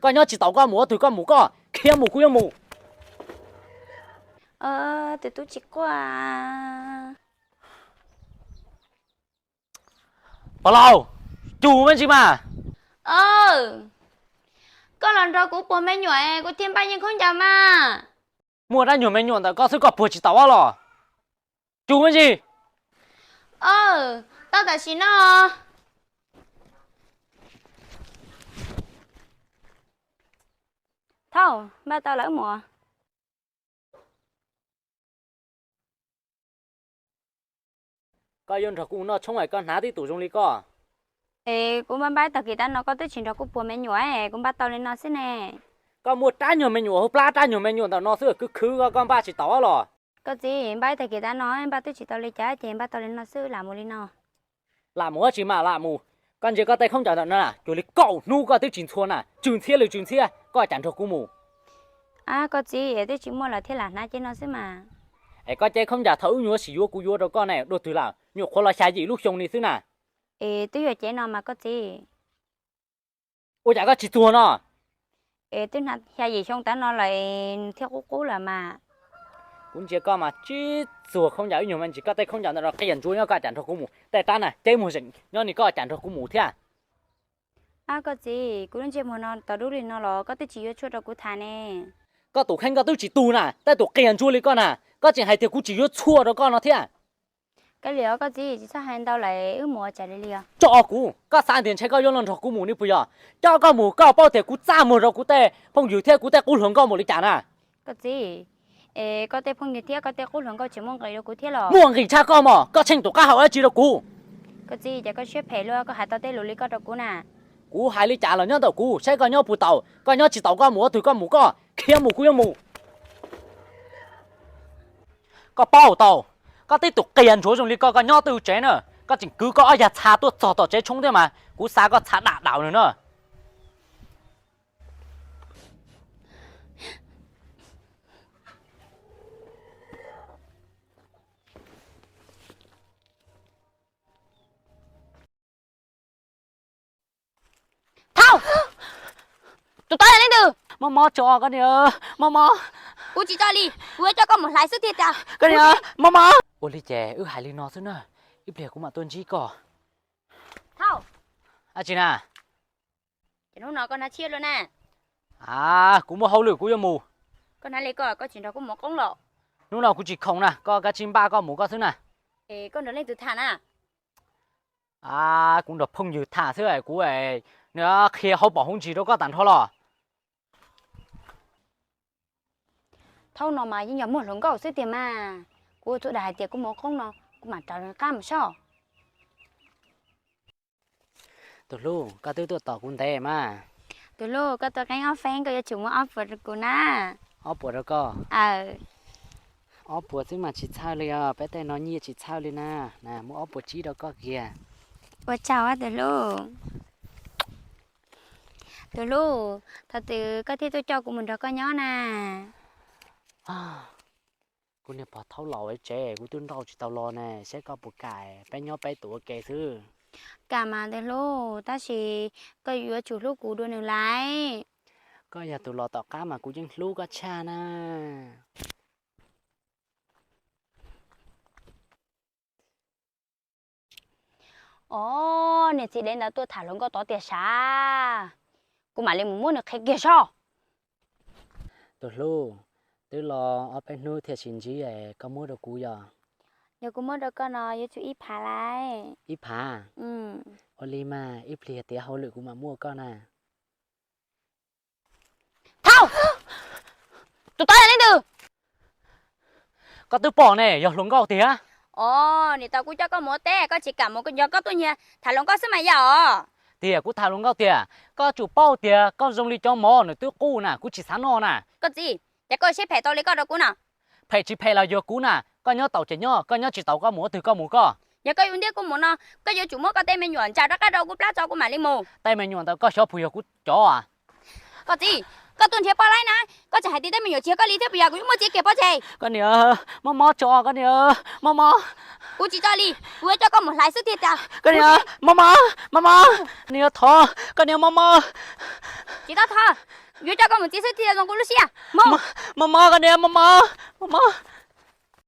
Koj nyob tsis taus koj mus, ua twg koj mus koj, khiav mus kuv yuav mus. Tus tub tsis quaj. Pov Laus, cug me ntsis mas. Koj los nrog kuv puag me nyuam kuv thiaj npaj yeej khaub ncaws mas. Muaj rab nyuag me nyuam ntawm koj xwb koj puag tsis taus los? Cug me ntsis. Tau tam sim no. Thaub, npaj tau lawm wb mus. Koj yuav nrog kuv mus noj tshoob es koj hnav tib tus zoo li koj. Es kuv npaj npaj tag kis tab no koj twb tsis nrog kuv puag me nyuam es kuv npaj tau li no xwb ne. Koj muaj rab nyuag me nyuam hauv plab, rab nyuag me nyuam ntawm no xwb khwv khwv koj, koj npaj tsis taus los? Koj txiv, npaj tag kis tab no npaj twb tsis tau li cas ces npaj tau li no xwb, lam mus li no. Lam mus tsis mas lam mus. Koj ntsia koj tej khaub ncaws ntawm no na, cuag li kaum hnub koj twb tsis ntxhua na, tsw ntxhiab li tsw ntxhiab, koj cas nrog kuv mus? Koj txiv, twb tsis muaj los thiaj lam hnav ces no xwb mas. Es koj ceb khaub ncaws thaum wb nyuam qhuav sim yuav kuv yuav rau koj ne, dua twg lawm, nyuam qhuav los xya yim lub xyoo li xwb na. Es twb yuav cev no mas koj txiv. Ua cas koj tsis txuag no? Es twb hnav xya yim xyoo tav no lawm thiaj qub qub lawm mas. Kuv ntsia koj mas tsis txuag khaub ncaws ib nyuag me ntsis, koj tej khaub ncaws ntawm no qias ntsuav nyob, koj cas nrog kuv mus, tej rab na ceb muag zeem nyob ni, koj cas nrog kuv mus thiab? Koj txiv, kuv lub ntsej muag no tos dub li no los koj twb tsis yuav tshuaj rau kuv tham ne. Koj tus kheej koj twb tsis tu na, tej tus qias ntsuav li koj na, koj tseem hais tias kuv tsis yuav tshuaj rau koj no thiab. Kav liam os koj txiv, tsis txhob hais ntau lawm, wb mus ua cas li li os. Tso kuv, koj xav tias ntshe koj yuav los nrog kuv mus ni puas yog? Coj koj mus koj paub tias kuv txaj muag rau kuv tej phooj ywg thiab kuv tej qub hluas nkauj npaum li cas na. Koj txiv, es koj tej phooj ywg thiab koj tej qub hluas nkauj tsis muaj nqis rau kuv thiab los? Muaj nqis tshaj koj mos, koj tsheej tus qab hau dab tsi rau kuv? Koj txiv, cas koj siab phem luaj koj hais tau tej lus li koj rau kuv na. Kuv hais li cas los nyob ntawm kuv, saib koj nyob puas taus, koj nyob tsis taus koj mus, ua twg koj mus koj, khiav mus kuv yuav mus. Koj paub tau, koj tib tug qias ntsuav zoo li koj, koj nyob twj tsev na, koj tseem kwv koj ob yag txha tuaj txog tom tsev tshoob thiab mas kuv xa koj txha dam daus nws na. Thaub, tus tod yog leej twg? Mob mob tso koj niam, mob mob. Kuv tsis tso li, kuv yuav coj koj mus hlais xwb thiaj tau. Koj niam, mob mob. Ua li ces wb hais li no xwb na, ib pliag kuv mam tuaj ntsib koj. Thaub. Dab tsi na? Ces hnub no koj hnav tshiab luaj na. A, kuv muaj hauj lwm kuv yuav mus. Koj hnav li koj, koj tsis nrog kuv mus qoob los? Hnub no kuv tsis khoom na, koj kav tsij npaj koj mus koj xwb na. Es koj nrog leej twg tham na? A, kuv nrog phooj ywg tham xwb, kuv nws qhia hauv paus hauv ntsis rau koj tag nrho los? Thaub no mas yeej yog muaj hluas nkauj xwb tiag mas. Kuv ua txuj dag hais tias kuv mus qoob no kuv mam raws nws qab mus soj. Tus hlub, koj twb tuaj tos kuv ntev mas. Tus hlub, koj tuaj qeeb ob feeb koj yuav tsum muab ob puas rau kuv na. Ob puas rau koj? Aw. Ob puas xwb mas tsis txhawj li os, peb tej no nyiaj tsis txhawj li na. Na, muab ob puas tsib rau koj kiag. Ua tsaug tus hlub. Tus hlub, thaum twg koj thiaj tuaj coj kuv mus nrog koj nyob na? Kuv niag pog thaub laus tsev kuv twb nrauj tsis tau los ne, saib koj puas kam peb nyob peb tus ua ke xwb. Kam mas tus hlub, tab sis koj yuav tsum hlub kuv dua nws laiv. Koj yog tus los tom qab mas kuv yeej hlub koj tshaj na. Os, niag txiv dev ntawd tuaj tham hluas nkauj tod tiag sav. Kuv mam li mus muab nws qhia kiag soj. Tus hlub, twb los ob peb hnub thiaj sib ntsib, koj muab rau kuv yog? Yog kuv muab rau koj no yuav tsum ib phav laiv. Ib phav? Ua li mas ib pliag tiav hauj lwm kuv mam muab koj na. Thaub! Tus tod yog leej twg? Koj twb pom ne, yog hluas nkauj tiag. Os, nim tau kuv coj koj mus ua teb koj tsis kam mus, yog koj tuaj nyiag tham hluas nkauj xwb mas yog os. Tiag, kuv tham hluas nkauj tiag. Koj tsum paub tias koj zoo li cov mov nws twb qub na, kuv tsis xav noj na. Koj txiv, ces koj siab phem tau li koj rau kuv no? Phem tsis phem los yog kuv na, koj nyob taus ces nyob, koj nyob tsis taus koj mus ua twg koj mus koj. Yog koj yuav ntiab kuv mus no, koj yuav tsum muab koj tej me nyuam ntsa rov qab rau kuv plab tso kuv mam li mus. Tej me nyuam ntawd koj xyov puas yog kuv cov? Koj txiv, Koj tuaj nrhiav poj laib na, koj tseem hais tias tej me nyuam tsis yog koj li thiab puas yog? Kuv yeej muaj txiv kiag pov tseg. Koj niam, mob mob tso koj niam, mob mob. Kuv tsis tso li, kuv yuav coj koj mus hlais xwb tiag tiag. Koj niam, mob mob, mob mob. Niam thov koj niam, mob mob. Tsis tau thov, yuav coj koj mus txiv xwb tiag tiag, zoo kuv lub siab. Mob mob koj niam, mob mob, mob mob.